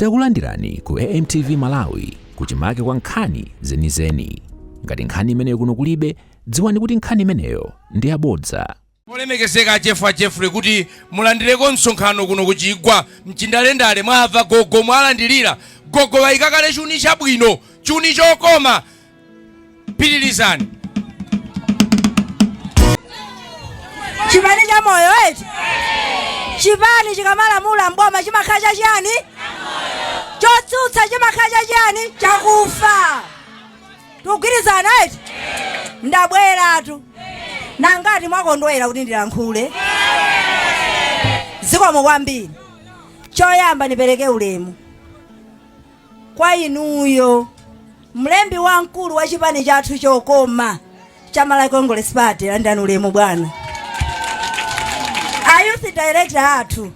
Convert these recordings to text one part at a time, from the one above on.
Takulandirani ku AMTV Malawi kuchimake kwa nkhani zenizeni. Ngati nkhani imeneyo kuno kulibe, dziwani kuti nkhani imeneyo ndi yabodza. Olemekezeka a Jeffrey Jeffrey kuti mulandireko msonkhano kuno kuchigwa mchindalendale mwamva gogo mwalandilira gogo wayika kale chuni chabwino chuni chokoma pitirizani. Chipani cha moyo eti? Chipani chikamalamula mboma chimakhala cha chiyani? Chotsutsa chimakhala cha chiyani? Chakufa. Tikugwirizana eti? Ndabweratu. Nangati mwakondwera kuti ndilankhule. Zikomo kwambiri. Choyamba ndipereke ulemu kwa inuyo mlembi wamkulu wa chipani chathu chokoma cha Malawi Congress Party, landirani ulemu bwana. A youth director athu,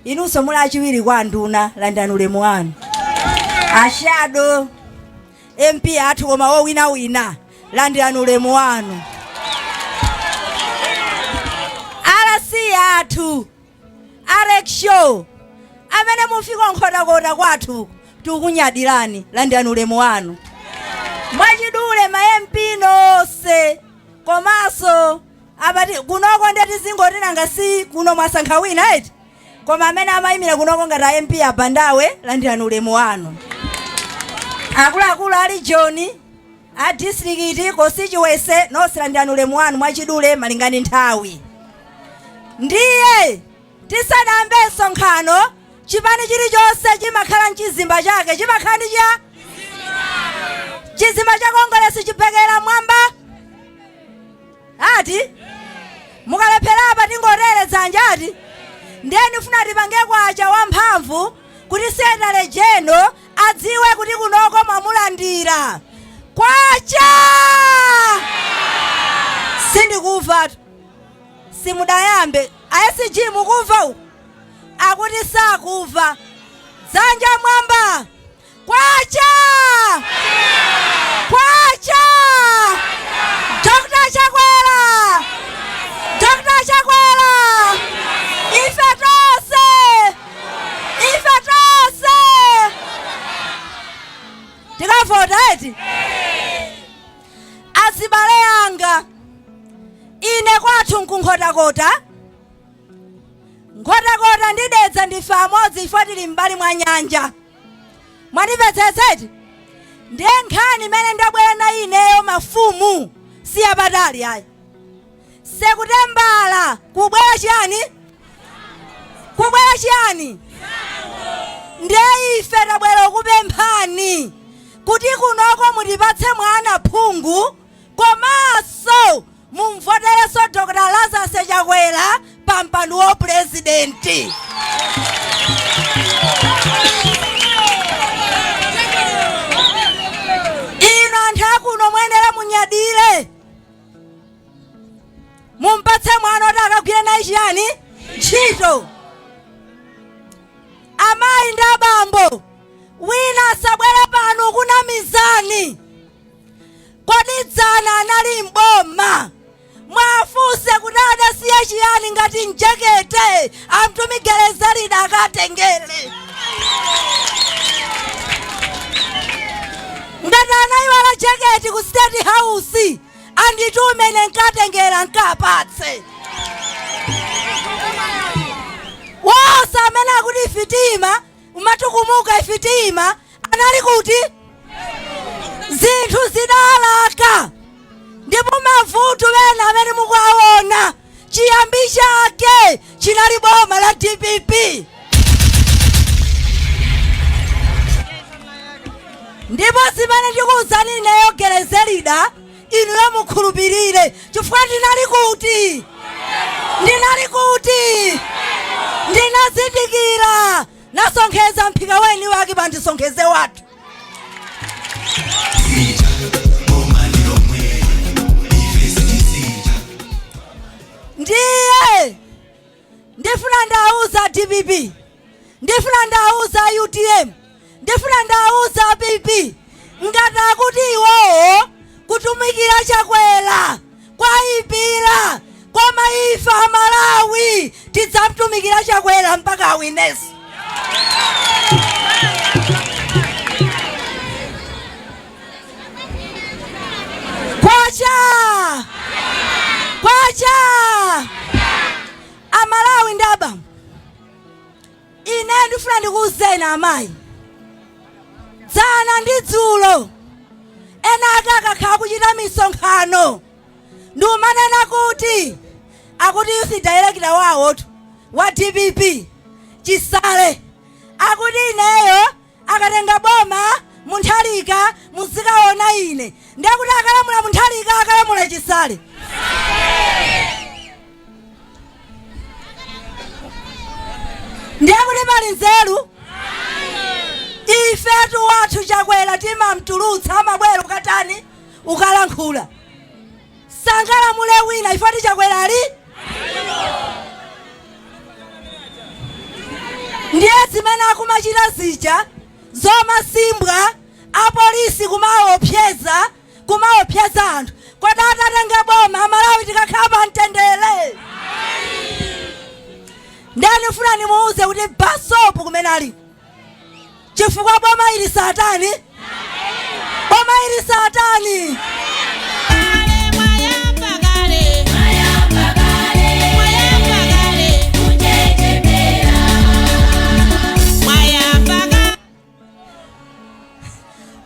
inunso muli achiwiri kwa nduna, landirani ulemu wanu. A shadow MP athu koma wowinawina, landirani ulemu wanu. RC athu Alex Show amene mufika Nkhotakota kwathu tikukunyadirani, landirani ulemu wanu. Mwachidule ma MP nonse komanso apati kunoko ndiye tizingoti nanga si kuno mwasankha wina eti, koma amene amayimira kunoko ngati a MP a Bandawe, landirani ulemu wanu. Akuluakulu a region, a district, constituency nonse landirani ulemu wanu. Mwachidule malinga ndi nthawi, ndiye tisanayambe msonkhano, chipani chilichonse chimakhala mchizimba chake, chimakhala ndi cha chizimba cha Kongeresi chibekera mwamba ati mukalephera apa tingotere dzanja ati. Ndiye ndifuna tipange kwacha wamphamvu kuti secretary general adziwe kuti kunoko mwamulandira. Kwacha! Sindikumva, simudayambe. A SG mukumva uku? Akuti sakumva. Dzanja mwamba. Kwacha! Kwacha! Dr. Chakwera! Dr. Chakwera! Ife tonse! Ife tonse! Tikavota eti? Azibale anga, ine kwathu nkunkhotakota. Nkhotakota ndi Dedza ndife amodzi chifukwa tili m'mbali mwa nyanja. Mwandimvetsetsa eti? Ndiye nkhani imene ndabwera nayo ineyo mafumu si yapatali ayi. Sekutembala kubwera chiyani? Kubwera chiyani? Ndiye ife tabwera kukupemphani kuti kunoko mutipatse mwana phungu komanso mumvoterenso Dr. Lazarus Chakwera pa mpando wa purezidenti. Inu anthu akuno muyenera munyadire, mumpatse mwana oti akagwire naye chiyani? Ntchito. Amayi ndi abambo, wina asabwere pano kunamizani. Kodi dzana anali m'boma? Mwafunse kuti adasiya chiyani ngati mjekete amtumi Grezelder akatengere. Ngati anayiwala jeketi ku State House anditume ine nkatengera nkapatse. Wonse amene akuti fitima umatukumuka ifitima anali kuti? Zinthu zidalaka ndipo mavuto ena amene mukuwaona chiyambi chake chinali boma la DPP. Ndipo zimene ndikuwuzani ineyo Grezelder, inuyo mukhulupirire chifukwa ndinali kuti? Ndinali kuti? Ndinazindikira, nasonkheza mphika weni wake pandisonkheze wathu. Ndiye ndifuna ndauza DPP, ndifuna ndauza UTM, ndifuna ndauza PP, ngati akuti iwowo kutumikira Chakwera kwayipira, koma ife Amalawi tidzamtumikira Chakwera mpaka awinenso. Ndikuuzeni amayi, dzana ndi dzulo ena ake akakhala kuchita misonkhano ndiumanena kuti akuti youth director wawotu wa DPP Chisale akuti ineyo akatenga boma Mutharika muzikaona ine, ndiye kuti akalamula Mutharika, akalamula Chisale. Ndiye kuti pali nzeru? Ifetu wathu Chakwera timamtulutsa, amabwera ukatani, ukalankhula. Sangalamule wina ifati Chakwera ali ndiye zimene akumachita zija zomasimbwa apolisi kumaopseza, kumaopseza anthu. Kodi atatenga boma, Amalawi tikakhala pa mtendere? Ndani funa nimuuze kuti basopu kumene ali, chifukwa boma ili satani, boma ili satani. Mwayamba kale, mwayamba kale, mwayamba kale, kunjejemera, mwayamba kale.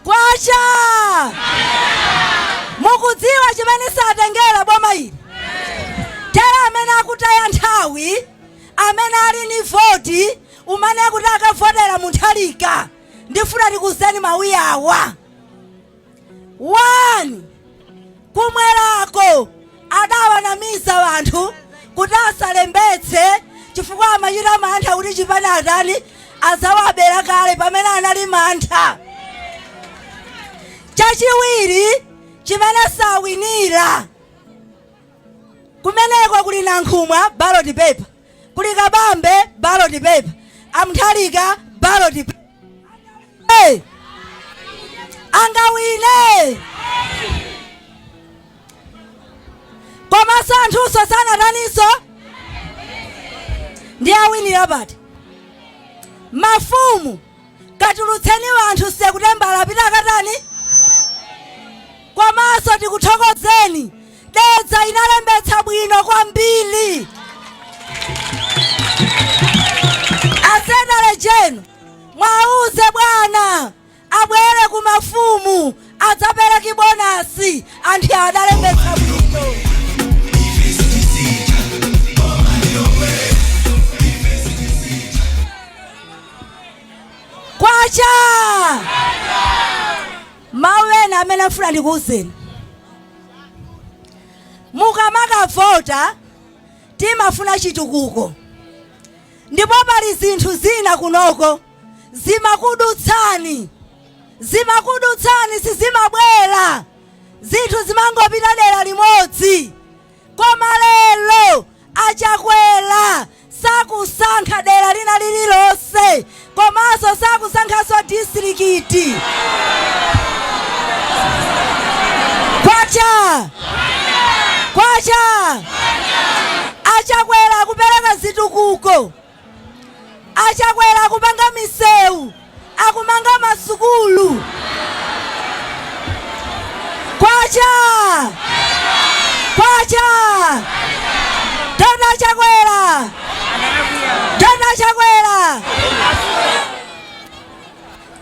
Kwacha! Mukudziwa chimene satengera boma ili? Tera amene akutaya nthawi, amene ali ni voti umene akuti akavotera Mutharika, ndifuna tikuzeni mawu awa. 1, kumwerako adawanamiza wanthu kuti asalembetse chifukwa amachita mantha kuti chipani atani, azawabera kale, pamene anali mantha. Chachiwiri chimene sawinira, kumeneko kuli Nankhumwa ballot paper, kuli Kabambe ballot paper, a Mutharika ballot paper. Hey! Angawine? Komanso anthunso sanataninso, ndi awinira pati? Mafumu, katulutseni wanthu Sekutembala apita akatani. Komanso tikuthokozeni, Dedza inalembetsa bwino kwambiri. A secretary general, mwauze bwana abwere ku mafumu adzapereke bonus. Anthu adalembetsa bwino. Kwacha! Mawu ena amene afuna ndikuwuzeni, mukamakavota timafuna chitukuko, ndipo pali zinthu zina kunoko zimakudutsani, zimakudutsani, sizimabwera. Zinthu zimangopita dera limodzi. Koma lero Achakwera sakusankha dera lina lililonse, komanso sakusankhanso district. Kwacha! Kwacha! Achakwera akupereka zitukuko, Achakwera akupanga misewu, akumanga masukulu. Kwacha! Kwacha! Dona Chakwera, Dona Chakwera!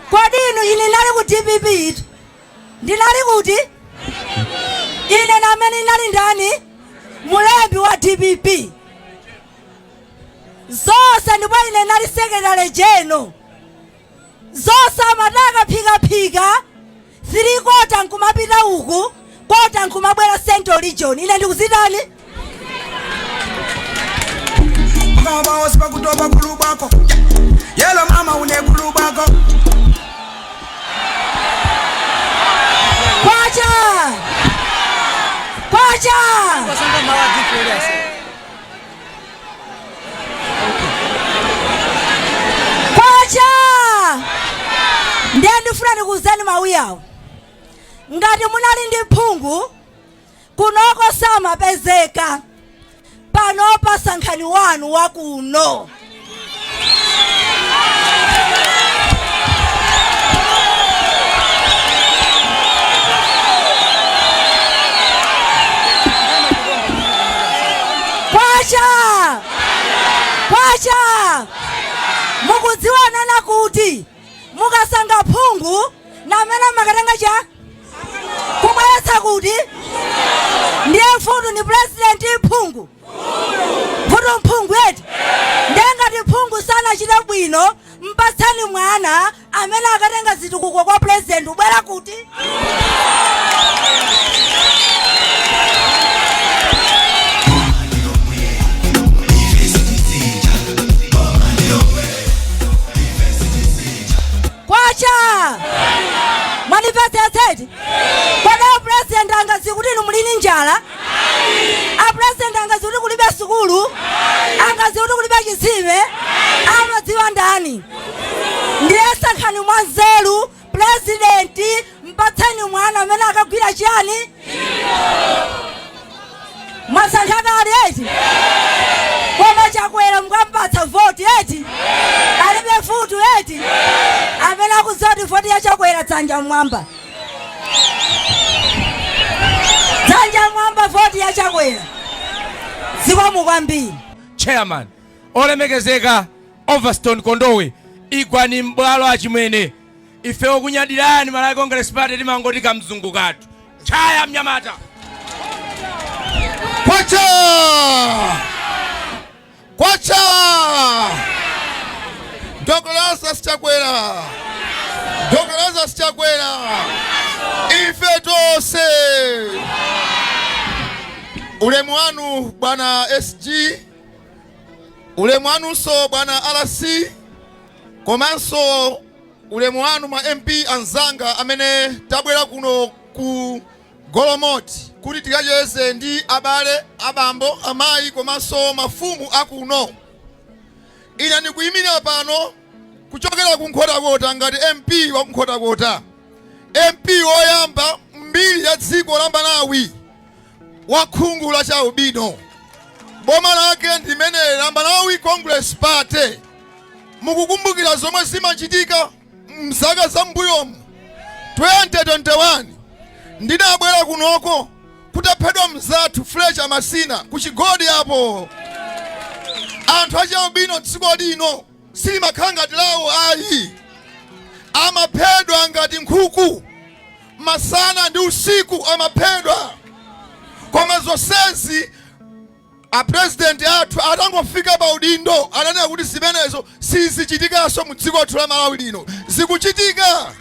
Kodi inu, ine ndinali ku DPP itu, ndinali kuti ine namene ndinali ndani, mulembi wa DPP zonse, ndipo ine ndinali secretary general zonse. Amataka phikaphika 3 quarter nkumapita uku, quarter nkumabwera Central Region. Ine ndikuzitani? Mama wasipa kutoba kulubako. Yellow mama une kulubako. Kwacha! Kwacha! Wasanga mawa different. Kwacha! Ndiye ndifuna ndikuwuzeni mawu yawo. Ngati munali ndi phungu kunoko samapezeka, panopa sankhani wanu wakuno. Kwacha! Kwacha! Mukudziwanana kuti kuti mukasankha phungu namene makatenga cha kubweretsa kuti ndiye mfutu ni president phungu mfutu mphungu eti. Ndiye ngati phungu sanachite bwino, mpatsani mwana amene akatenga zitukuko kwa president ubwera kuti. Kwacha mwanipesetseti kodi a president angaziwe kuti inu muli ndi njala? A president angaziwe kuti kulibe sukulu? Angaziwe kuti kulibe chitsime? Amadziwa ndani? Ndiye sankhani mwanzeru president, mpatseni mwana amene akagwira chiyani. Mwasankha kale eti? Koma Chakwera mukampatsa voti eti? Alibe futu eti? Amene akudziwa kuti voti ya Chakwera, dzanja mwamba, dzanja mwamba, voti ya Chakwera. Zikomo kwambiri. Chairman olemekezeka Overstone Kondowe, igwani m'bwalo achimwene. Ife okunyadirani Malawi Congress Party timangoti kamzungu kathu. Chaya mnyamata. Kwacha! Kwacha! Dr. Lazarus Chakwera! Dr. Lazarus Chakwera! Ife tonse! Ulemu wanu bwana SG, ulemu wanunso bwana RC, komanso ulemu wanu ma MP anzanga amene tabwera kuno ku Golomoti kuti tikacheze ndi abale, abambo, amayi komanso mafumu akuno. Ine ndikuyimirira pano kuchokera ku Nkhotakota ngati MP wa ku Nkhotakota, MP woyamba mbiri ya dziko la Malawi wa khungu la chialubino. Boma lake ndi limeneli la Malawi Congress Party. Mukukumbukira zomwe zimachitika mzaka za m'mbuyomu? 2021 ndinabwera kunoko kutaphedwa mzathu Fletcher Masina ku Chigodi apo. Anthu achialubino dziko lino silimakhala ngati lawo ayi, amaphedwa ngati nkhuku masana ndi usiku amaphedwa. Koma zonsezi a president athu atangofika pa udindo ananena kuti zimenezo sizichitikanso mu dziko lathu la Malawi lino. Zikuchitika?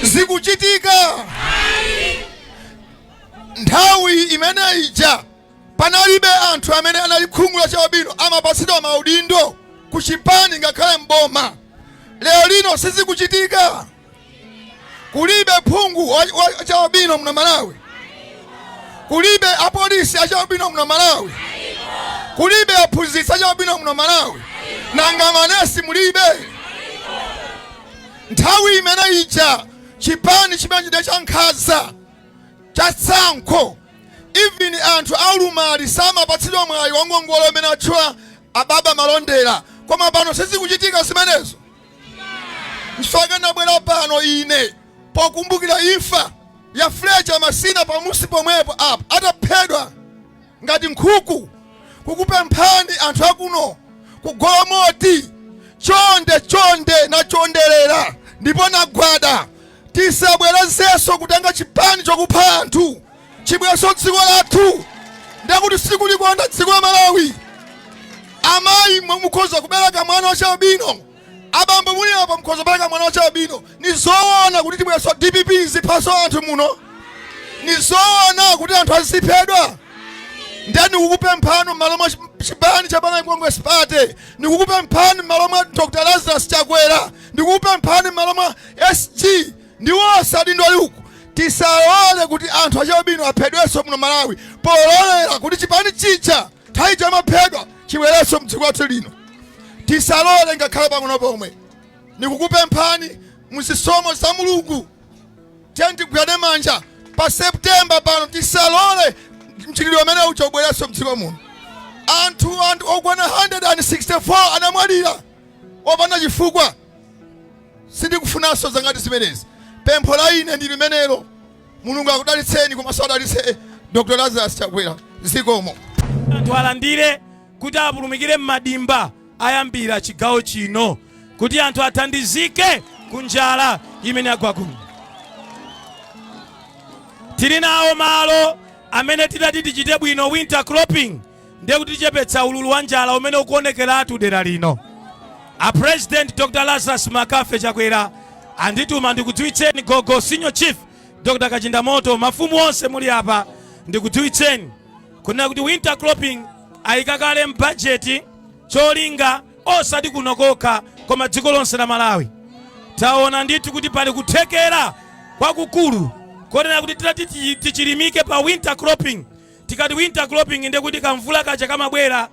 Zikuchitika? Nthawi imene ija panalibe anthu amene anali khungu la chialubino amapatsidwa maudindo ku chipani ngakhale mboma. Lero lino sizikuchitika. Kulibe phungu wa chialubino muno Malawi, kulibe apolisi achialubino muno Malawi, kulibe aphunzitsi achialubino muno Malawi, nanga manesi mulibe? Nthawi imene ija chipani chimene chida cha nkhanza cha tsankho, even anthu aulumali samapatsidwa mwayi wa ngongole umene atchula ababa Malondera, koma pano sizikuchitika zimenezo. Nchifukwa ndabwera pano ine pokumbukira imfa ya Fletcher Masina pamusi pomwepo apa ataphedwa ngati nkhuku, kukupemphani anthu akuno ku Golomoti, chonde chonde, nachonderera ndipo nagwada, tisabwerezenso kutenga chipani chokupha anthu chibwerenso dziko lathu. Ndekuti sikulikonda dziko la Malawi. Amayi, mukhoza kubereka mwana wa chialubino, abambo muli apa mukhoza kubereka mwana wa chialubino. Ni zoona kuti tibwerenso DPP iziphanso anthu muno? Ni zoona kuti anthu aziphedwa? Ndiye ndikukupemphani m'malo mwa chipani cha Malawi Congress Party, ndikukupemphani m'malo mwa Dr. Lazarus Chakwera, ndikukupemphani m'malo mwa SG ndi wonse adindo ali uku, tisalole kuti anthu achialubino aphedwenso muno Malawi pololera kuti chipani chija nthawi ija amaphedwa chibwerenso mdziko lathu lino. Tisalole ngakhale pang'ono pomwe. Ndikukupemphani muzisomo za Mulungu, tiyeni tigwirane manja pa September pano, tisalole mchitidwe umene uja ubwerenso mdziko muno. Anthu okwana 164 anamwalira opanda chifukwa. Sindikufunanso zangati zimenezi. Pempho la ine ndi limenelo. Mulungu akudalitseni komanso adalitse Dr. Lazarus Chakwera. Zikomo. Anthu alandire kuti apulumukire m'madimba ayambira chigawo chino. Kuti anthu athandizike ku njala imene yagwa kuno. Tili nawo malo amene titati tichite bwino winter cropping, ndiye kuti tichepetsa ululu wa njala umene ukuonekeratu dera lino. A President Dr Lazarus McCarthy Chakwera andituma ndikudziwitseni, gogo Senior Chief Dr Kachindamoto, mafumu onse muli apa, ndikudziwitseni kunena kuti winter cropping ayika kale m'bajeti, cholinga osati kuno kokha koma dziko lonse la Malawi. Taona ndithu kuti pali kuthekera kwakukulu konena kuti titati tichilimike pa winter cropping. Tikati winter cropping, ndiye kuti kamvula kaja kamabwera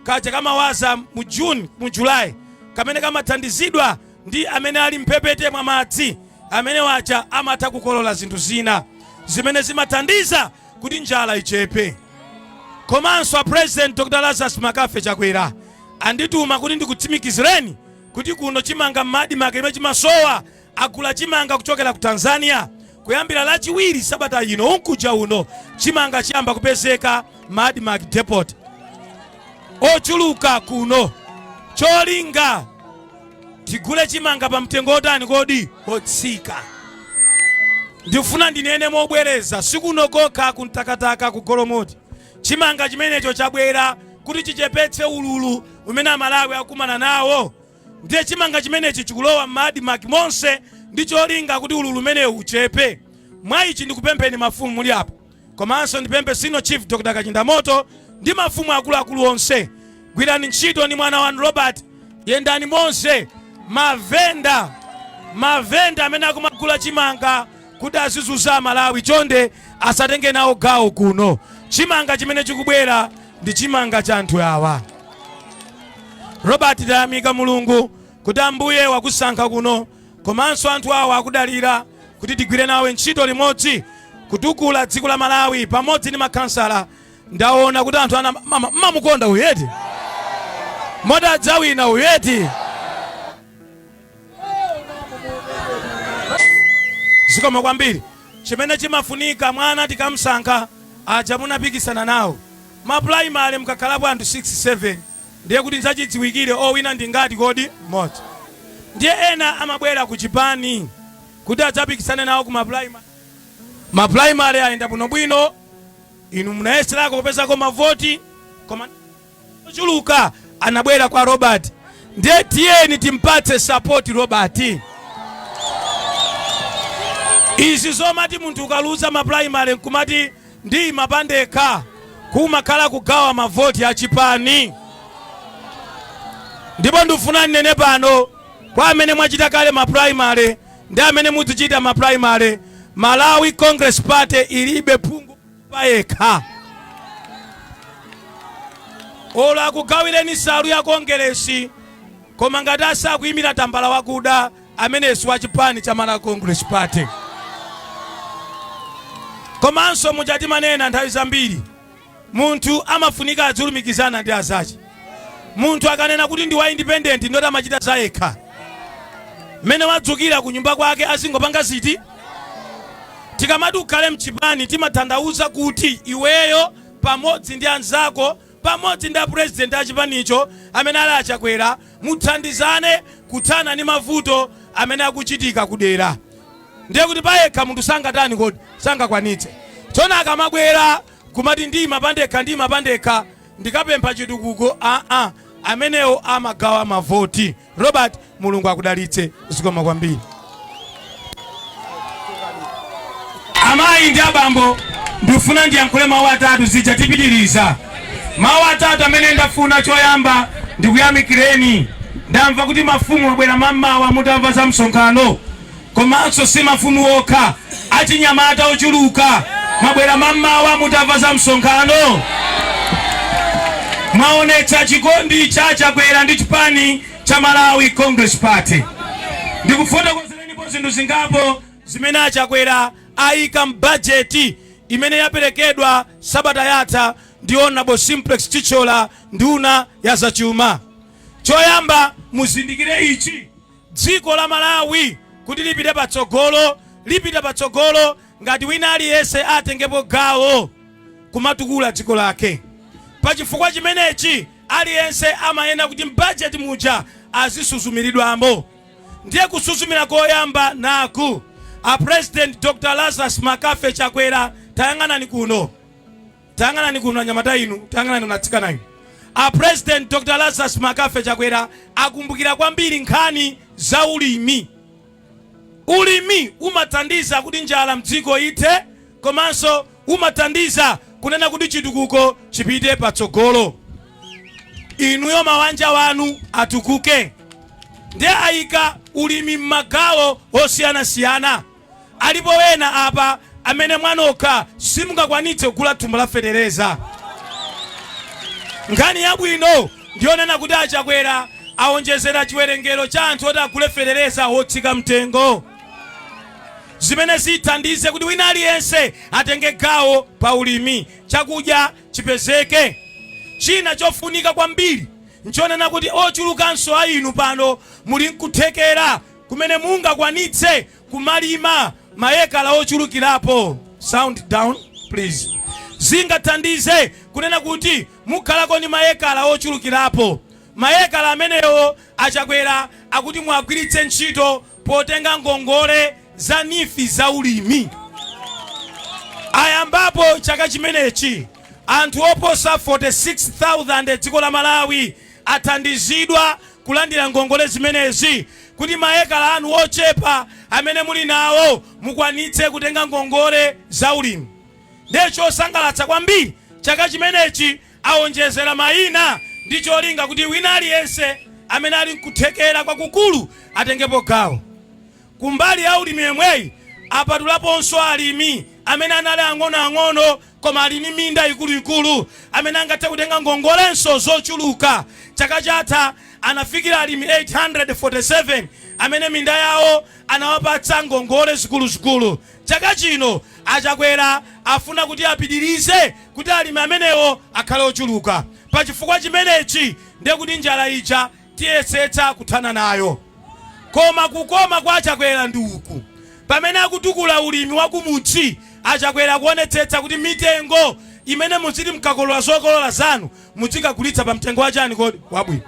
kaja kamawaza mu June, mu July, kamene kamathandizidwa ndi amene ali mphepete mwa madzi, amene waja amatha kukolola zinthu zina zimene zimathandiza kuti njala ichepe. Komanso a President Dr Lazarus McCarthy Chakwera andituma kuti ndikutsimikizireni kuti kuno chimanga m'ma ADMARC imene chimasowa, agula chimanga kuchokera ku Tanzania. Kuyambira Lachiwiri sabata ino unkuja uno, chimanga chiyamba kupezeka m'ma ADMARC depot ochuluka kuno, cholinga tigule chimanga pa mtengo otani kodi? Otsika. Ndifuna ndinene mobwereza, sikuno kokha, kumtakataka, ku Golomoti, chimanga chimenecho chabwera kuti chichepetse ululu umene Amalawi akumana nawo. Ndiye chimanga chimenechi chikulowa m'ma ADMARC monse ndi cholinga kuti ululu umenewu uchepe. Mwa ichi ndikupempheni mafumu muli apo, komanso ndipemphe Senior Chief Dr Kachindamoto ndi mafumu akuluakulu onse, gwirani ntchito ndi mwana wanu Robert, yendani monse. Mavenda amene akumagula chimanga kuti azizuza Malawi, chonde asatenge nawo gawo kuno. Chimanga chimene chikubwera ndi chimanga cha anthu awa. Robert, tayamika Mulungu kuti Ambuye wakusankha kuno, komanso anthu awa akudalira kuti tigwire nawe ntchito limodzi kutukula dziko la Malawi pamodzi ndi makhansala. Ndaona kuti anthu ana mama mmamukonda uyu eti, moti adzawina uyu eti? Zikomo kwambiri. Chimene chimafunika, mwana tikamsankha, aja munapikisana nawo ma primary mukakhalapo anthu 6, 7, ndiye kuti nzachidziwikire owina ndi ngati kodi? Mmodzi. Ndiye ena amabwera ku chipani kuti adzapikisane nawo ku ma primary. Ma primary ayenda bwinobwino, inu munayeserako kupezako mavoti, koma ochuluka anabwera kwa Robert. Ndiye tiyeni timpatse support Robert. Izi zomati munthu ukaluza ma primary nkumati ndiyima pandekha, kumakhala kugawa mavoti achipani. Ndipo ndifuna ndinene pano kwa amene mwachita kale ma primary ndi amene muzichita ma primary, Malawi Congress Party ilibe phungu payekha. Olo akugawireni nsalu ya Kongeresi, koma ngati asakuyimira tambala wakuda, amenenso wa chipani cha Malawi Congress Party. Komanso muchatimanena nthawi zambiri, munthu amafunika azilumikizana ndi azache. Munthu akanena kuti ndi wa independent, ndoti amachita zayekha, mmene wadzukira ku nyumba kwake azingopanga ziti. Tikamati ukhale mchipani, timatanthauza kuti iweyo pamodzi ndi anzako, pamodzi ndi apurezidenti achipanicho amene ali Achakwera, muthandizane kuthana ndi mavuto amene akuchitika kudera. Ndiye kuti payekha munthu sangatani kodi? Sangakwanitse. Tsono akamabwera kumati ndima pandekha, ndima pandekha, ndikapempha chitukuko, aa, amenewo amagawa mavoti. Robert, Mulungu akudalitse. Zikomo kwambiri. Amayi ndi abambo, ndifuna ndiyankhule mawu atatu, zija tipitiriza. Mawu atatu amene ndafuna, choyamba ndikuyamikireni. Ndamva kuti mafumu abwera mammawa mutamva za msonkhano, komanso si mafumu okha, achinyamata ochuluka mwabwera mammawa mutamva za msonkhano. Mwaonetsa chikondi cha Chakwera ndi chipani cha Malawi Congress Party. Ndikufotokozerenipo zinthu zingapo zimene Achakwera ayika m'bajeti imene yaperekedwa sabata yatha ndi Honorable Simplex Chithyola, nduna ya zachuma. Choyamba muzindikire ichi: dziko la Malawi kuti lipite patsogolo, lipita patsogolo ngati wina aliyense atengepo gawo kumatukula dziko lake. Pachifukwa chimenechi aliyense amayena kuti mbajeti muja Azisuzumiridwamo. Ndiye kusuzumira koyamba naku: a President Dr Lazarus Makafe Chakwera, tayang'anani kuno, tayang'anani kuno anyamata inu, tayang'anani kuno atsikana inu. A President Dr Lazarus Makafe Chakwera akumbukira kwambiri nkhani za ulimi. Ulimi umathandiza kuti njala mdziko ithe, komanso umathandiza kunena kuti chitukuko chipite patsogolo, inuyo mawanja wanu atukuke. Ndiye ayika ulimi m'magawo osiyanasiyana. Alipo wena apa amene mwanokha simungakwanitse kugula thumba la fetereza. Nkhani yabwino ndiyonena kuti aChakwera awonjezera chiwerengero cha anthu oti agule fetereza wotsika mtengo, zimene zithandize kuti wina aliyense atenge gawo pa ulimi, chakudya chipezeke. China chofunika kwambiri nchonena kuti ochulukanso a inu pano muli nkuthekera kumene mungakwanitse kumalima mayekala ochulukirapo. Sound down, please. Zingathandize kunena kuti mukhalako ndi mayekala ochulukirapo. Mayekala amenewo aChakwera akuti mwagwiritse ntchito potenga ngongole za NEEF za ulimi. Ayambapo chaka chimenechi, anthu oposa 46,000 dziko la Malawi athandizidwa kulandira ngongole zimenezi, kuti mayekala anu ochepa amene muli nawo mukwanitse kutenga ngongole za ulimi. Ndiye chosangalatsa kwambiri, chaka chimenechi awonjezera mayina ndi cholinga kuti wina aliyense amene ali nkuthekera kwakukulu atengepo gawo. Kumbali ya ulimi yemweyi, apatulaponso alimi amene anali ang'onoang'ono koma ali ndi minda ikuluikulu, amene angathe kutenga ngongolenso zochuluka. Chaka chatha anafikira alimi 847 amene minda yawo anawapatsa ngongole zikuluzikulu. Chaka chino aChakwera afuna kuti apitirize kuti alimi amenewo akhale ochuluka. Pachifukwa chimenechi, ndiye kuti njala ija tiyesetsa kuthana nayo. Koma kukoma kwa aChakwera ndi uku: pamene akutukula ulimi wa kumudzi, aChakwera kuonetsetsa kuti mitengo imene muziti mkakolola zokolola zanu muzikagulitsa pa mtengo wachani kodi? Wabwino.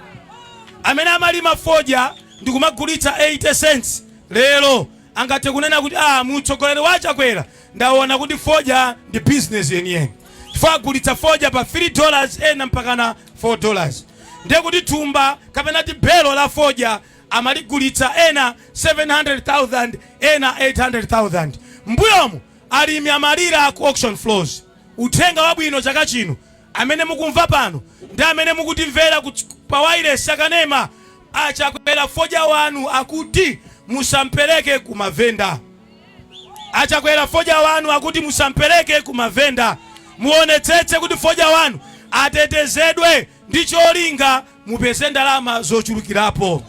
Amene amalima fodya ndikumagulitsa 80 cents, lero angathe kunena kuti, "Ah, mutsogoleri wa aChakwera ndaona kuti fodya ndi business yeniyeni," chifukwa agulitsa fodya pa $3, ena mpakana $4. Ndiye kuti thumba kapena ti belo la fodya amaligulitsa ena 700,000, ena 800,000. Mbuyomu alimi amalira ku auction floors. Uthenga wabwino chaka chino, amene mukumva pano ndi amene mukutimvera pa wireless yakanema, aChakwera fodya wanu akuti musampereke ku mavenda. Achakwera fodya wanu akuti musampereke ku mavenda. Muonetsetse kuti fodya wanu atetezedwe ndi cholinga mupeze ndalama zochulukirapo.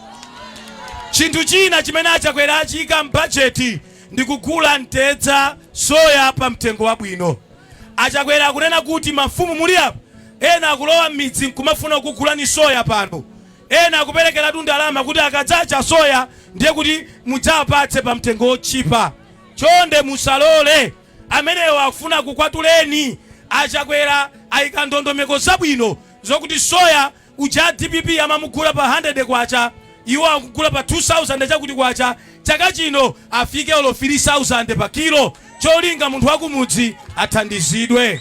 Chinthu china chimene aChakwera achika m'bajeti ndi kugula mtedza, soya pa mtengo wabwino. Achakwera akunena kuti, mafumu muli apo, ena akulowa m'midzi nkumafuna kugulani soya pano, ena akuperekeratu ndalama kuti akadzacha soya ndiye kuti mudzapatse pa mtengo wotchipa. Chonde musalole, amenewo akufuna kukwatuleni. Achakwera ayika ndondomeko zabwino zokuti soya uja DPP amamugula pa 100 kwacha, iwo akugula pa 2000 chakuti kwacha. Chaka chino afike olo 3000 pa kilo, cholinga munthu wakumudzi athandizidwe.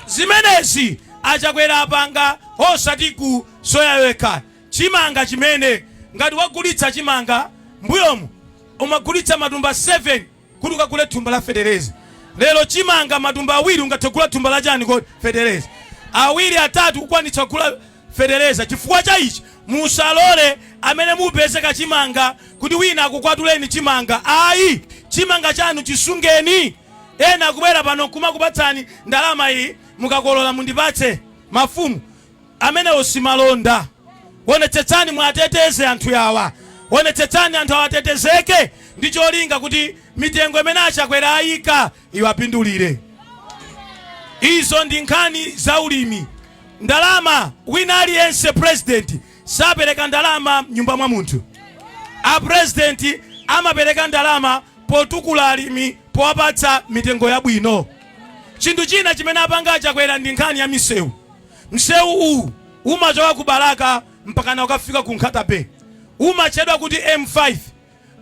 Zimenezi aChakwera apanga osati ku soya yekha. Chimanga chimene ngati wagulitsa chimanga, mbuyomu umagulitsa matumba 7 kuti ukagule thumba la fetereza. Lero chimanga matumba 2 ungathe kugula thumba la chani kodi? Fetereza. Awiri, atatu kukwanitsa kugula fetereza. Chifukwa cha ichi, musalole amene mupeze kachimanga kuti wina akukwatuleni chimanga. Ayi, chimanga chanu chisungeni. Ena akubwera pano kumakupatsani ndalama, "Iyi mukakolola mundipatse." Mafumu amenewo simalonda. Onetsetsani mwateteze anthu awa, onetsetsani anthu awatetezeke ndi cholinga kuti mitengo imene aChakwera ayika iwapindulire. Izo ndi nkhani za ulimi. Ndalama, wina aliyense, President sapereka ndalama mnyumba mwa munthu. A President amapereka ndalama potukula alimi, powapatsa mitengo yabwino. Chinthu china chimene apanga aChakwera ndi nkhani ya misewu. Msewu uwu umachoka ku Balaka. mpakana ukafika ku Nkhata Bay, umatchedwa kuti M5.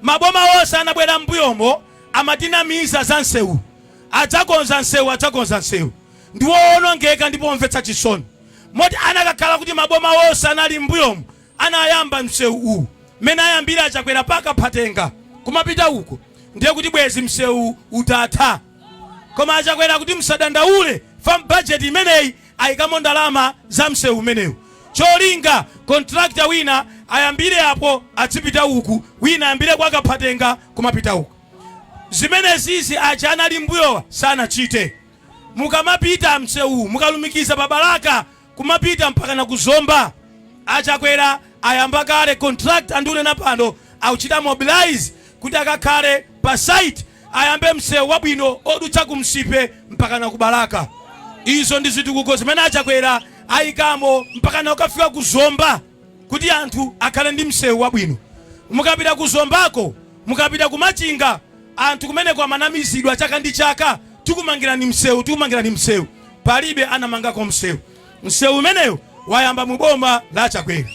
Maboma onse anabwera m'mbuyomo amatinamiza za msewu, adzakonza msewu, adzakonza msewu. Ndi woonongeka ndipo omvetsa chisoni, moti anakakhala kuti maboma onse anali m'mbuyomo anayamba msewu uwu mmene ayambira aChakwera paka Phatenga kumapita uko, ndiye kuti bwezi msewu utatha. Koma aChakwera kuti msadandaule, farm budget imeneyi ayikamo ndalama za msewu umenewu, cholinga contractor wina ayambire apo adzipita uku, wina ayambire kwa Kaphatenga kumapita uku. Zimenezizi aja anali mbuyowa sanachite. Mukamapita msewu mukalumikiza pa Balaka kumapita mpaka na kuZomba, aChakwera ayamba kale contractor, ndikunena pano akuchita mobilize kuti akakhale pa site, ayambe msewu wabwino odutsa ku Msipe mpaka na ku Balaka. Izo ndi zitukuko zimene aChakwera ayikamo mpaka na ukafika ku Zomba, kuti anthu akhale ndi msewu wabwino. Mukapita ku Zombako, mukapita ku Machinga, anthu kumeneko amanamizidwa chaka ndi chaka, "Tikumangirani msewu, tikumangirani msewu." Palibe anamangako msewu. Msewu umeneyo wayamba mu boma la Chakwera.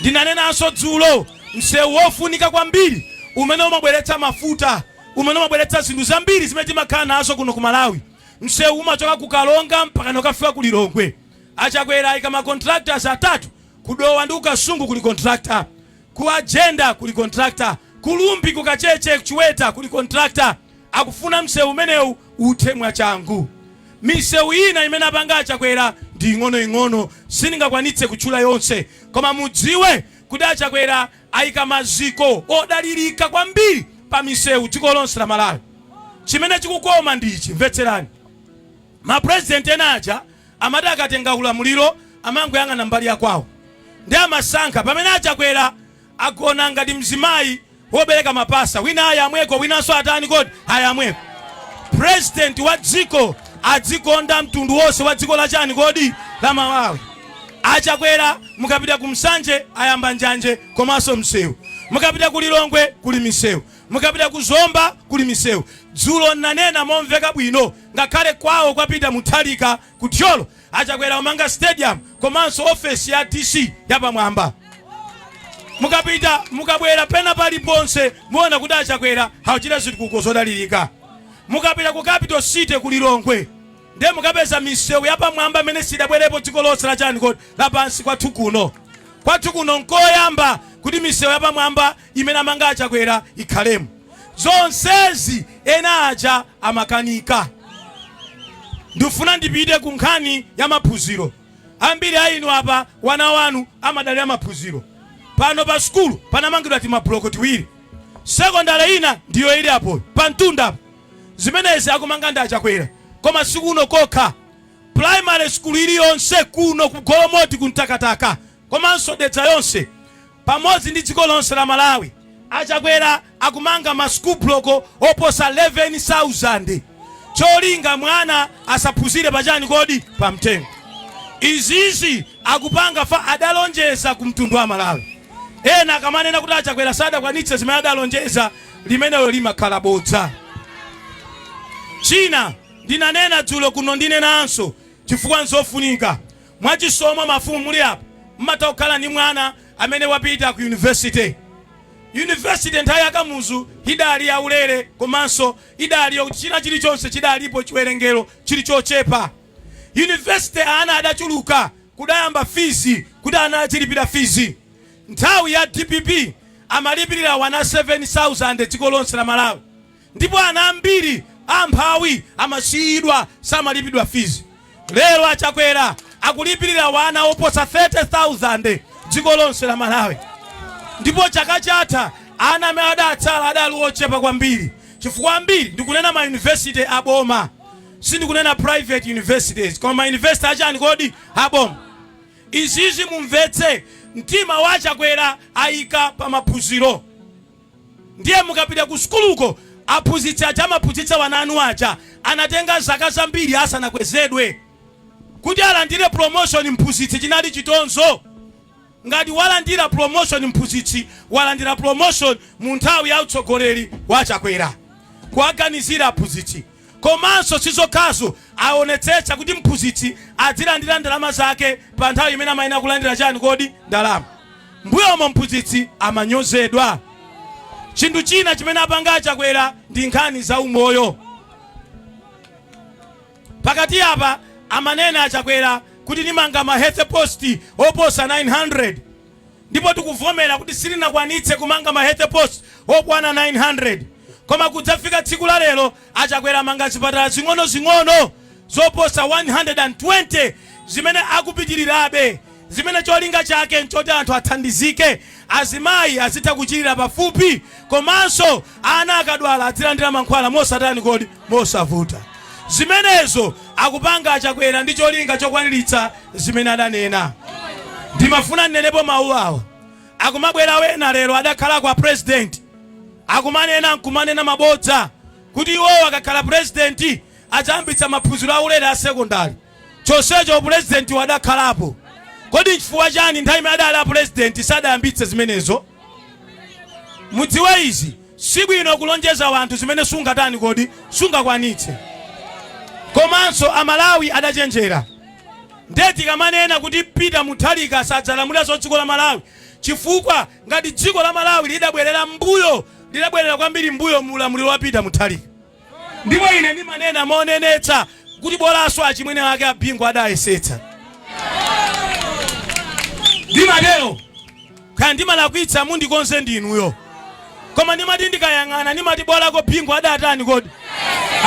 Ndinanenanso dzulo, msewu wofunika kwambiri umene umabweretsa mafuta, umene umabweretsa zinthu zambiri zimene timakhala nazo kuno ku Malawi, msewu umachoka ku Kalonga mpaka ukafika ku Lilongwe. Achakwera ayika ma contractors atatu. KuDowa ndi kuKasungu kuli contractor, ku Agenda kuli contractor, ku Rumphi, ku Kacheche, Chiweta kuli contractor. Akufuna msewu umenewu uthe mwachangu. Misewu ina imene apanga aChakwera ndi ing'onoing'ono, sindingakwanitse kutchula yonse, koma mudziwe kuti aChakwera ayika maziko odalirika kwambiri pa misewu dziko lonse la Malawi. Chimene chikukoma ndi ichi, mvetserani. Mapurezidenti ena aja amati akatenga ulamuliro amangoyang'ana mbali yakwawo ndi amasankha, pamene aChakwera agona ngati mzimayi wobereka mapasa, wina ayamweko, winanso atani kodi? Ayamweko. President wa dziko adzikonda mtundu wonse wa dziko la chani kodi? La Malawi. Achakwera mukapita ku Msanje ayamba njanje komanso msewu, mukapita ku Lilongwe kuli misewu, mukapita ku Zomba kuli misewu. Dzulo nanena momveka bwino, ngakhale kwawo kwapita Mutharika ku Thyolo, aChakwera umanga stadium komanso ofesi ya DC yapamwamba. Mukapita, mukabwera, pena paliponse muona kuti aChakwera akuchita zitukuko zodalirika. Mukapita ku capital city ku Lilongwe, ndiye mukapeza misewu yapamwamba imene sidabwerepo dziko lonse la chani kodi? Lapansi. Kwathu kuno, kwathu kuno nkoyamba kuti misewu yapamwamba imene amanga aChakwera ikhalemo. Zonsezi ena aja amakanika. Ndifuna ndipite ku nkhani ya maphunziro. Ambiri a inu apa wana wanu amadalira maphunziro. Pano pa sukulu panamangidwa timabuloko tiwiri, sekondari ina ndiyo ili apoyo pa mtunda apo. Zimenezi akumanga ndi aChakwera. Koma sikuno kokha, primary school iliyonse kuno ku Golomoti, ku Mtakataka komanso Dedza yonse pamodzi ndi dziko lonse la Malawi, aChakwera akumanga ma school block oposa 11,000, cholinga mwana asaphunzire pachani kodi? Pamtengo. Izizi akupanga fa adalonjeza ku mtundu wa Malawi. Ena akamanena kuti aChakwera sadakwanitse zimene adalonjeza, limenelo limakhala bodza. China ndinanena dzulo kuno, ndinenanso chifukwa nzofunika. Mwachisomo mafumu muli apa, mmatha kukhala ndi mwana amene wapita ku university. University nthawi yaKamuzu idali yaulere, komanso idali yokuti china chilichonse chidalipo, chiwerengero chili chochepa. University ana adachuluka, kudayamba fees kuti ana azilipira fees. Nthawi ya DPP amalipirira wana 7000 dziko lonse la Malawi, ndipo ana ambiri amphawi amasiyidwa, samalipidwa fees. Lero aChakwera akulipirira wana oposa 30,000 dziko lonse la Malawi, ndipo chaka chatha ana amene adatsala adali ochepa kwambiri, chifukwa ambiri, ndikunena ma university aboma, sindikunena private universities, koma ma university achani kodi? Aboma. Izizi mumvetse, mtima wa Chakwera ayika pa maphunziro. Ndiye mukapita ku sukuluko, aphunzitsi aja amaphunzitsa wana anu aja anatenga zaka zambiri asanakwezedwe. Kuti alandire promotion mphunzitsi chinali chitonzo. Ngati walandira promotion mphunzitsi, walandira promotion mu nthawi ya utsogoleri wa Chakwera, kuwaganizira aphunzitsi. Komanso sizokhazo, aonetsetsa kuti mphunzitsi azilandira ndalama zake pa nthawi imene amayenera kulandira chani kodi? Ndalama. Mbuyomo mphunzitsi amanyozedwa. Chinthu china chimene apanga a Chakwera ndi nkhani za umoyo. Pakati apa amanena a Chakwera kuti ndimanga ma health post oposa 900 ndipo tikuvomera kuti sitinakwanitse kumanga ma health post okwana 900 koma kudzafika tsiku la lero a Chakwera amanga zipatala zing'onozing'ono zoposa 120 zimene akupitirirabe zimene cholinga chake nchoti anthu athandizike, azimayi azitha kuchilira pafupi komanso ana akadwala adzilandira mankhwala mosatani kodi mosavuta. Zimenezo akupanga a Chakwera ndi cholinga chokwaniritsa zimene adanena. Ndimafuna ndinenepo mawu awa. Akumabwera wena lero adakhalako a president akumanena nkumanena mabodza kuti iwowo akakhala president adzayambitsa maphunziro aulere a sekondale. Chonsecho upulezidentiwo adakhalapo. Kodi nchifukwa chani nthawi imene adali a pulezidenti sadayambitse zimenezo? Mudziwe izi, sibwino kulonjeza wanthu zimene sungatani kodi? Sungakwanitse. Komanso a Malawi adachenjera. Nde tikamanena kuti Peter Mutharika sadzalamuliranso dziko la Malawi chifukwa ngati dziko la Malawi lidabwerera mmbuyo, lidabwerera kwambiri mmbuyo mu ulamuliro wa Peter Mutharika. Ndipo ine ndimanena monenetsa kuti bolanso achimwene ake a Bingu adayesetsa. Ndimatero. Kaya ndimalakwitsa mundikonze ndi inuyo. Koma ndimati ndikayang'ana ndimati bolako Bingu adatani kodi?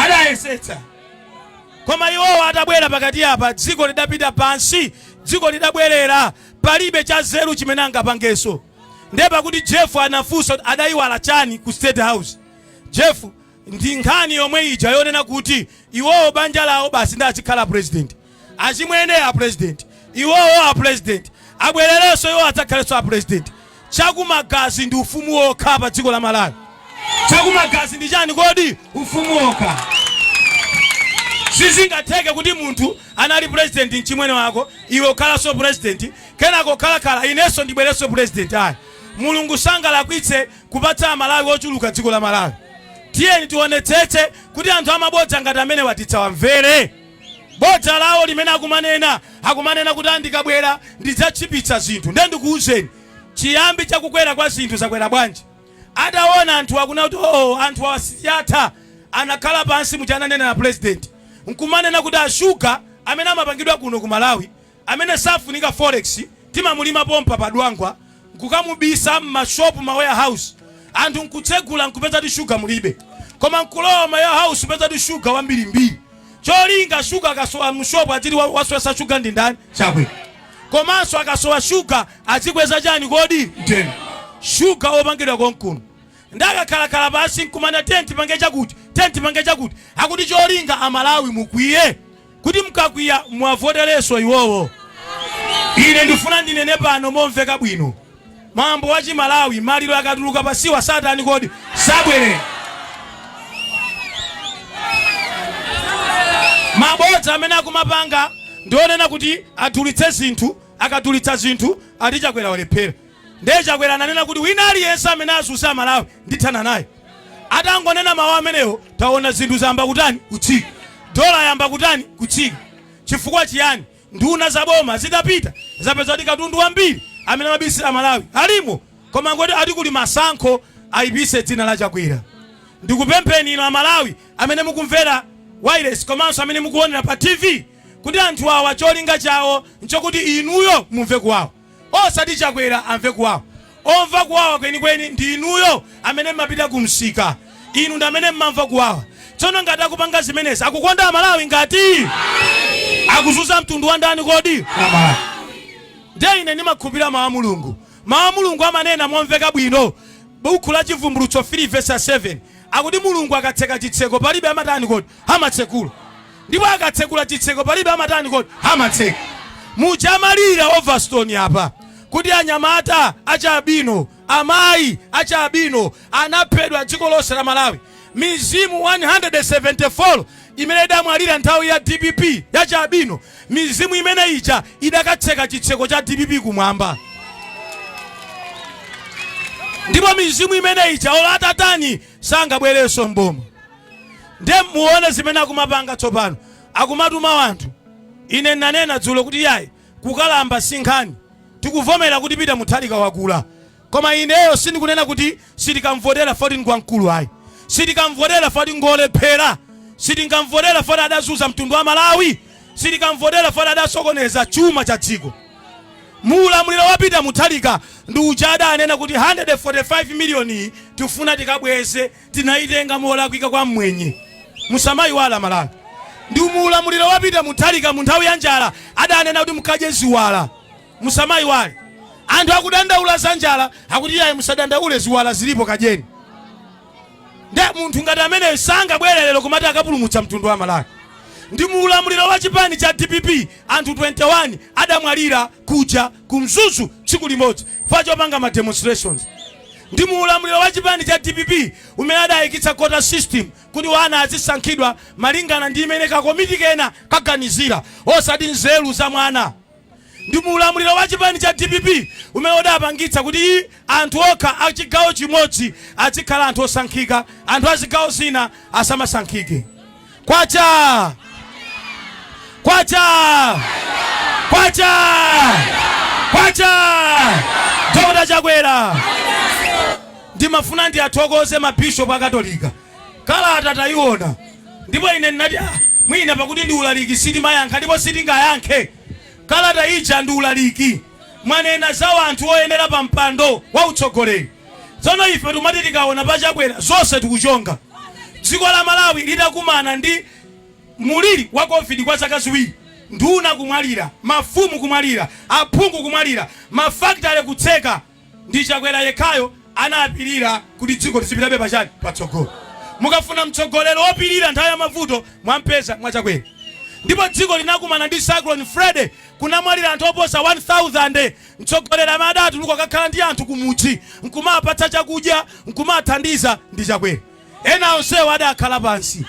Adayesetsa. Koma iwowo atabwera pakati apa dziko lidapita pansi, dziko lidabwerera, palibe chazeru chimene angapangenso. Ndiye pakuti Jeff anafunsa kuti adayiwala chani ku State House. Jeff, ndi nkhani yomwe ija yonena kuti iwowo banja lawo basi ndi azikhala president. Achimwene a president, iwowo a president, abwererenso iwo adzakhalenso a president. Chakumagazi ndi ufumu wokha pa dziko la Malawi. Chakumagazi ndi chani kodi? Ufumu wokha. Sizingatheke kuti munthu anali president mchimwene wako, iwe ukhalanso president, kenako ukhalakhala inenso ndibwerenso president ayi. Mulungu sangalakwitse kupatsa amalawi ochuluka dziko la Malawi. Tiyeni tionetsetse kuti anthu amabodza ngati amenewa titsawamvere. Bodza lawo limene akumanena, akumanena kuti andikabwera ndidzatchipitsa zinthu. Ndiye ndikuuzeni, chiyambi cha kukwera kwa zinthu zakwera bwanji? Ataona anthu akunena kuti oh, anthu awa sitiyatha, anakhala pansi muja ananena na president nkumanena kuti ashuga amene amapangidwa kuno ku Malawi amene safunika forex timamulima pompa pa Dwangwa nkukamubisa mma shop ma warehouse anthu nkutsegula nkupeza kuti sugar mulibe koma nkulowa ma warehouse kupeza kuti sugar wambirimbiri cholinga sugar akasowa mu shop adziti wasowetsa sugar ndi ndani? Chakwera. Komanso akasowa sugar azikweza chani kodi? Mtengo. Sugar opangidwa konkuno. Nde akakhalakhala pansi nkumana tiyeni tipange chakuti tiyeni tipange chakuti akuti cholinga amalawi mukwiye Kuti mukakwiya muwavoterenso iwowo. Ine ndifuna ndinene pano momveka bwino. Mwambo wa chi Malawi, maliro akatuluka pa siwa satani kodi? Sabwerera. Mabodza amene akumapanga ndi onena kuti adulitse zinthu, akadulitsa zinthu ati Chakwera walephera. Ndiye Chakwera ananena kuti wina aliyense amene azunze Amalawi ndithana naye. Atangonena mawu amenewo taona zinthu zayamba kutani? Kutsika. Dola yayamba kutani? Kutsika. Chifukwa chiyani? Nduna za boma zitapita zapeza kuti katundu wambiri amene amabisira Amalawi alimo koma ngoti ati kuli masankho ayipise dzina la Chakwera. Ndikupempheni inu Amalawi amene mukumvera wailesi komanso amene mukuonera pa TV kuti anthu awa cholinga chawo nchokuti inuyo mumve kuwawa. Osati Chakwera amve kuwawa. Omva kuwawa kwenikweni ndi inuyo amene mmapita ku msika. Inu ndi amene mmamva kuwawa. Tsono ngati akupanga zimenezi akukonda Amalawi ngati? Akuzunza mtundu wa ndani kodi? Amalawi. Ndiye ine ndimakhulupirira mawu a Mulungu. Mawu a Mulungu amanena momveka bwino. Buku la Chivumbulutso 3 vesi ya 7 akuti Mulungu akatseka chitseko palibe amatani kodi? Amatsekula. Ndipo akatsekula chitseko palibe amatani kodi? Amatseka. Muja amalira Overstone apa kuti anyamata achialubino, amayi achialubino anaphedwa dziko lonse la Malawi. Mizimu 174 imene idamwalira nthawi ya dpp ya chialubino, mizimu imene ija idakatseka chitseko cha dpp kumwamba. Ndipo mizimu imene ija olo atatani sangabwerenso m'boma. Ndiye muone zimene akumapanga tsopano. Akumatuma wanthu. Ine ndinanena dzulo kuti yayi, kukalamba si nkhani. Tikuvomera kuti Peter Mutharika wakula, koma ineyo sindikunena kuti sitikamvotera foti ngwamkulu ayi, sitikamvotera foti ngolephera, sitikamvotera foti adazunza mtundu wa Malawi, sitikamvotera foti adasokoneza chuma cha dziko. Muulamuliro wa Peter Mutharika ndi uja adanena kuti 145 miliyoni tifuna tikabweze, tinayitenga molakwika kwa mmwenye. Musamayiwala Malawi. Ndi muulamuliro wa Peter Mutharika mu nthawi ya njala adanena kuti mukadye ziwala. Musamayiwale. Anthu akudandaula za njala, akuti iyayi, musadandaule, ziwala zilipo, kadyeni. Nde munthu ngati ameneyo sangabwere lero kumati akapulumutsa mtundu wa Malawi. Ndi muulamuliro wa chipani cha DPP anthu 21 adamwalira kuja ku Mzuzu tsiku limodzi chifukwa chopanga ma demonstrations. Ndi muulamuliro wa chipani cha DPP umene adayikitsa quota system kuti wana azisankhidwa malingana ndi imene kakomiti kena kaganizira, osati nzeru za mwana. Ndi muulamuliro wa chipani cha DPP umene udapangitsa kuti anthu okha a chigawo chimodzi azikhala anthu osankhika, anthu a zigawo zina asamasankhike. Kwacha! Kwacha! Kwacha! Kwacha! Dr. Chakwera! Ndimafuna ndiyathokoze mabishopu akatolika. Kalata tayiona, ndipo ine ndinati, ah, mwina pakuti ndi ulaliki sitimayankha, ndipo sitingayankhe. Kalata ija ndi ulaliki, mwanena za anthu oyenera pa mpando wa utsogoleri. Tsono ife tumati tikaona pa Chakwera zonse tikuchonga. Dziko la Malawi litakumana ndi muliri wa COVID kwa zaka 2, nduna kumwalira, mafumu kumwalira, aphungu kumwalira, mafakitale kutseka, ndi Chakwera yekhayo anapirira kuti dziko lizipitabe pachani, patsogolo. Mukafuna mtsogoleri wopirira nthawi ya mavuto, mwampeza mwa Chakwera. Ndipo dziko linakumana ndi Cyclone Freddy, kunamwalira anthu oposa 1000. Mtsogoleri amene adatuluka kakhala ndi anthu kumudzi nkumapatsa chakudya nkumathandiza ndi Chakwera. Ena onsewo adakhala pansi.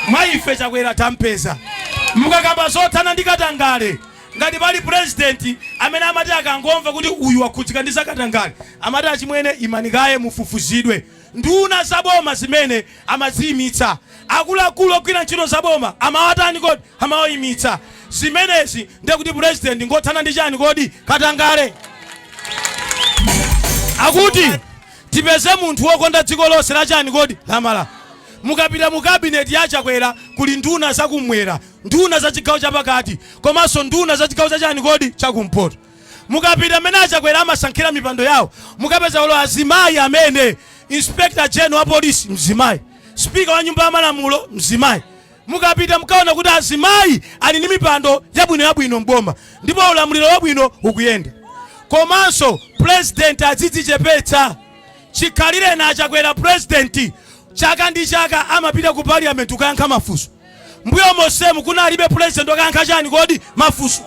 Mwa ife Chakwera tampeza. Mukakamba zothana ndi katangale, ngati pali president amene amati akangomva kuti uyu wakhudzika ndi zakatangale, amati achimwene imani kaye mufufuzidwe. Nduna za boma zimene amaziyimitsa, akuluakulu ogwira ntchito za boma amawatani kodi, amawayimitsa. Zimenezi ndiye kuti president ngothana ndi chani kodi, katangale. Akuti tipeze munthu wokonda dziko lonse la chani kodi, la Malawi. Mukapita mu kabineti ya Chakwera kuli nduna zakumwera, nduna za chigawo chapakati, komanso nduna za chigawo cha chani kodi, chakumpoto. Mukapita mmene achakwera amasankhira mipando yawo, mukapeza ulo azimayi amene inspector general wa polisi mzimayi, speaker wa nyumba ya malamulo mzimayi. Mukapita mukaona kuti azimayi ali ndi mipando yabwino yabwino mboma, ndipo ulamuliro wabwino ukuyenda. Komanso president azidzichepetsa. Chikhalire na Achakwera president chaka ndi chaka amapita ku parliament kukayankha mafunso. Mbuyo mosemu kunalibe president okayankha chani kodi, mafunso.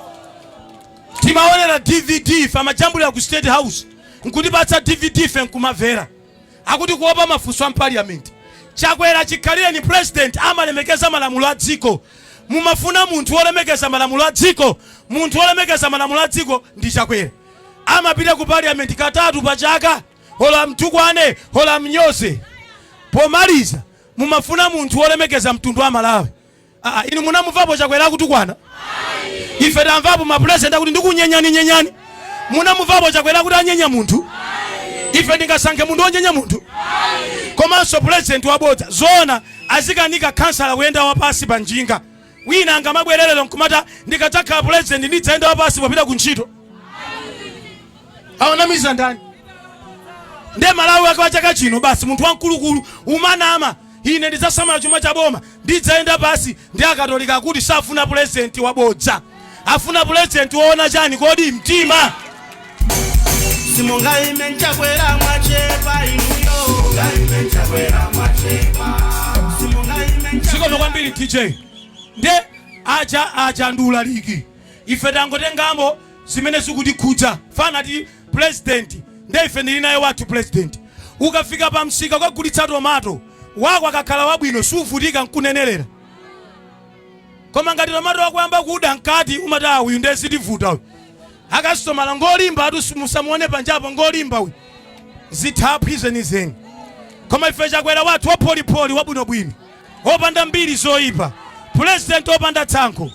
Timaonera DVD ife, amajambulira ku State House nkutipatsa DVD ife nkumamvera. Akuti kuopa mafunso a parliament. Chakwera chikhalire ni president amalemekeza malamulo a dziko. Mumafuna munthu wolemekeza malamulo a dziko, munthu wolemekeza malamulo a dziko ndi Chakwera. Amapita ku parliament katatu pa chaka, hola mtukwane, hola mnyoze. Pomaliza mumafuna munthu wolemekeza mtundu wa Malawi. Inu munamumvapo Chakwera akutukwana? Ife tamvapo mapurezidenti akuti ndikunyenyani nyenyani. Munamumvapo Chakwera kuti anyenya munthu? Ife ndingasankhe munthu wonyenya munthu? Komanso purezidenti wabodza zoona azikanika kansala kuyenda wapasi pa njinga. Wina angamabwererero nkumata ndikadzakhala purezidenti ndidzayenda wapasi popita ku ntchito. Awanamiza ndani? Nde Malawi wake wa chaka chino basi munthu wamkulukulu umanama, ine ndidzasamala chuma cha boma, ndidzayenda pasi. Ndi akatolika akuti safuna purezidenti wabodza, afuna purezidenti woona chani kodi, mtima. Simungaime Chakwera, mwachepa inuyo. Simungaime Chakwera, mwachepa. Simungaime. Zikomo kwambiri DJ. Nde aja aja ndi ulaliki, ife tangotengamo zimene zikutikhudza. Fana ti president, nde ife ndili naye wathu president. Ukafika pa msika ukagulitsa tomato wako, akakhala wabwino suvutika nkunenerera, koma ngati tomato wako yamba kuda mkati, umati ah, uyu ndiye zitivuta uyu, akasitomala ngolimba atu, musamuone panjapo, ngolimba uyu, zithaphwi zenizeni. Koma ife Chakwera wathu wapolipoli, wabwinobwino, opanda mbiri zoyipa, president opanda tsankho,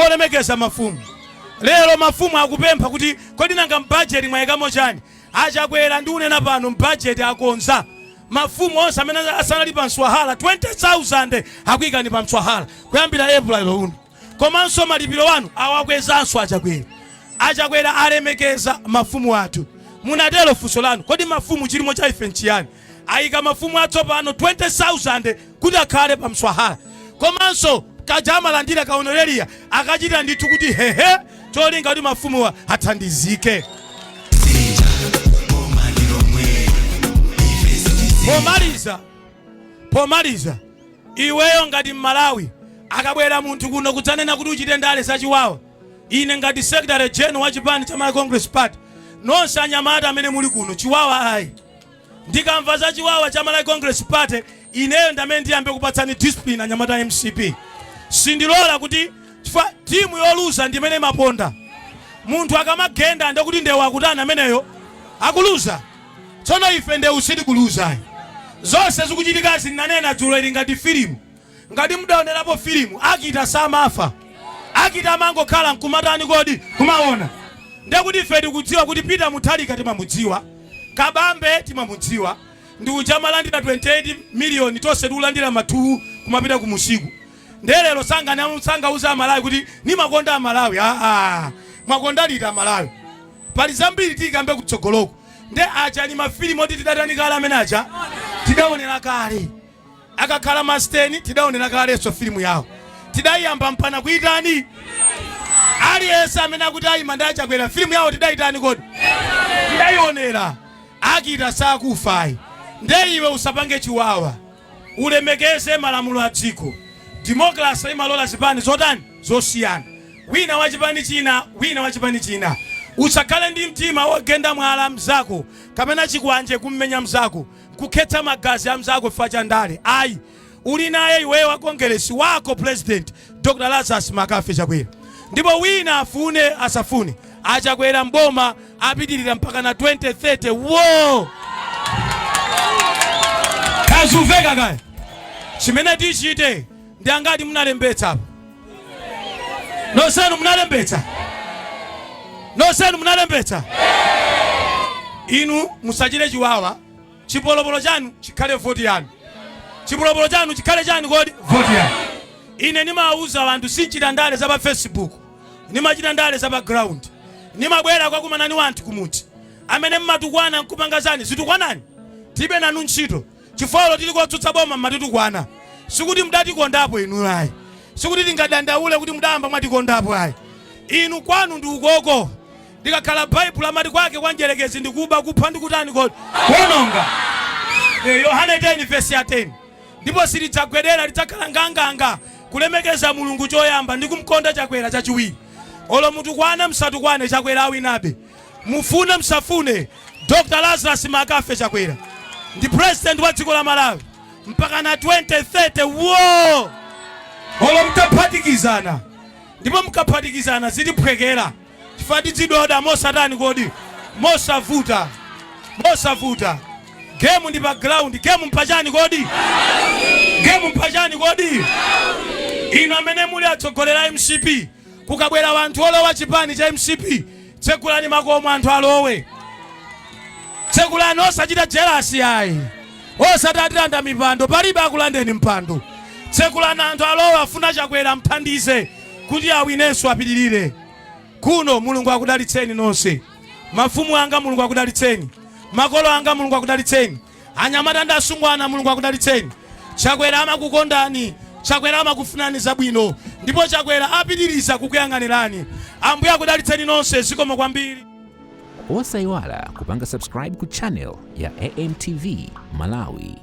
olemekeza mafumu. Lero mafumu akupempha kuti kodi nanga mbajeti mwayikamo chani? Achakwera, ndiunena pano, mbajeti akonza mafumu onse amene asanali pa mswahala 20,000 akuyikani pa mswahala kuyambira April uno. Komanso malipiro wanu awakwezanso Achakwera. Achakwera alemekeza mafumu athu. Munatero funso lanu, kodi mafumu chilimo cha ife nchiyani? Ayika mafumu atsopano 20,000 kuti akhale pa mswahala, komanso kaja amalandira ka honoraria akachita ndithu kuti hehe, cholinga kuti mafumuwa athandizike. Pomaliza, iweyo ngati Mmalawi, akabwera munthu kuno kudzanena kuti uchite ndale zachiwawa, ine ngati secretary general wa chipani cha Malawi Congress Party, nonse anyamata amene muli kuno, chiwawa ayi. Ndikamva za chiwawa cha Malawi Congress Party, ineyo ndamene ndiyambe kupatsani discipline anyamata a MCP. Sindilola kuti, chifukwa timu yoluza ndimene imaponda. Munthu akamagenda ndekuti ndewu akutani ameneyo? Akuluza. Tsono ife ndewu sitikuluzayi. Zonse zikuchitikazi, ndinanena dzulo, ili ngati filimu. Ngati mudaonerapo filimu, actor samafa, actor amangokhala nkumatani kodi? Kumaona. Ndekuti ife tikudziwa kuti Peter Mutharika timamudziwa, Kabambe timamudziwa, ndi uja amalandira 28 miliyoni, tonse tikulandira mathuwu kumapita kumusiku. Ndelero sangauza Amalawi kuti nimakonda Amalawi. Aa, mwakonda liti Amalawi? Pali zambiri tikambe kutsogoloko. Nde aja ni mafilimu oti tidatani kale, amene aja tidaonera kale. Akakhala masteni tidaonera kalenso filimu yawo, tidayamba mpana kuitani. Aliyense amene akuti ayima ndi Achakwera, filimu yawo tidayitani kodi? Tidayionera. Actor sakufayi. Nde iwe usapange chiwawa, ulemekeze malamulo a dziko. Democracy imalola zipani zotani? Zosiyana, wina wa chipani china, wina wa chipani china. Usakhale ndi mtima wogenda mwala mzako kapena chikwanje kummenya mzako, kukhetsa magazi a mzako chifukwa cha ndale, ayi. Uli naye iweyo wa Kongeresi wako President Dr Lazarus McCarthy Chakwera, ndipo wina afune asafune, Achakwera mboma apitirira mpaka na 2030. Wo kazumveka kaya. Chimene tichite ndi angati munalembetsa apa? Nonsenu munalembetsa? Nonsenu munalembetsa? Inu musachite chiwawa. Chipolopolo chanu chikhale voti yanu. Chipolopolo chanu chikhale chani kodi? Voti yanu. Ine nimawuza anthu, sinchita ndale za pa Facebook, nimachita ndale za pa ground. Nimabwera kwakumana ni wanthu kumudzi. Amene mmatukwana nkupanga zani, zitukwanani, tibe nanu ntchito, chifukwa tili kotsutsa boma mmatitukwana. Sikuti mudatikondapo inu ayi, sikuti tingadandaule kuti mudayamba mwatikondapo ayi. Inu kwanu ndi ukoko. Ndikakhala Baibulo amati kwake kwa njerekezi ndikuba, kupha ndi kutani kodi? Kuononga. Yohane 10 vesi ya 10. Ndipo silidzagwedera, lidzakhala nganganga kulemekeza Mulungu choyamba ndi kumkonda Chakwera chachiwiri. Olo mutukwane msatukwane, Chakwera awinabe. Mufune msafune, Dr Lazarus McCarthy Chakwera ndi president wa dziko la Malawi mpaka na 2030. Wo olo mtaphatikizana, ndipo mukaphatikizana zitiphwekera, chifukwa tidzidoda mosatani kodi? Mosavuta, mosavuta. Game ndi pa ground. Game mpachani kodi? Game mpachani kodi? Inu amene muli atsogoleri MCP, kukabwera wanthu olowa chipani cha MCP, tsekulani makomo anthu alowe. Tsekulani, osachita jealous ayi, osatatilanda mipando. Palibe akulandeni mpando. Tsekulani anthu alowe, afuna Chakwera mthandize kuti awinenso, apitirire kuno. Mulungu akudalitseni nonse. Mafumu anga, Mulungu akudalitseni. Makolo anga, Mulungu akudalitseni. Anyamata ndi asungwana, Mulungu akudalitseni. Chakwera amakukondani, Chakwera amakufunani zabwino, ndipo Chakwera apitiriza kukuyang'anirani. Ambuye akudalitseni nonse. Zikomo kwambiri. Osayiwala kupanga subscribe ku channel ya AMTV Malawi.